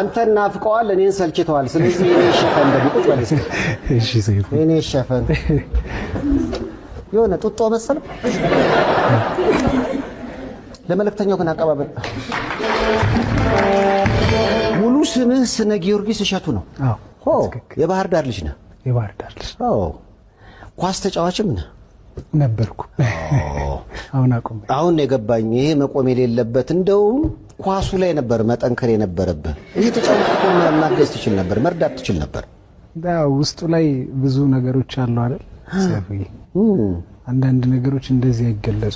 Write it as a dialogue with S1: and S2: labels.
S1: አንተን ናፍቀዋል፣ እኔን ሰልችተዋል። ስለዚህ የኔ ሸፈን ደግሞ ቁጭ በል እስኪ።
S2: እሺ ሰይፉ።
S1: የኔ ሸፈን የሆነ ጡጦ መሰለ። ለመልእክተኛው ግን አቀባበል። ሙሉ ስምህ ስነ ጊዮርጊስ እሸቱ ነው?
S2: አዎ።
S1: ሆ።
S2: ትክክል።
S1: የባህር ዳር ልጅ ነህ?
S2: የባህር ዳር ልጅ።
S1: አዎ። ኳስ ተጫዋችም ነህ?
S2: ነበርኩ። አሁን አቁሜ።
S1: አሁን ነው የገባኝ። ይሄ መቆም የሌለበት፣ እንደውም ኳሱ ላይ ነበር መጠንከር የነበረብህ። ይህ ተጫዋች እኮ ማገዝ ትችል ነበር፣ መርዳት ትችል ነበር።
S2: ያው ውስጡ ላይ ብዙ ነገሮች አሉ አይደል ሰይፉዬ? አንዳንድ ነገሮች እንደዚህ አይገለጹም።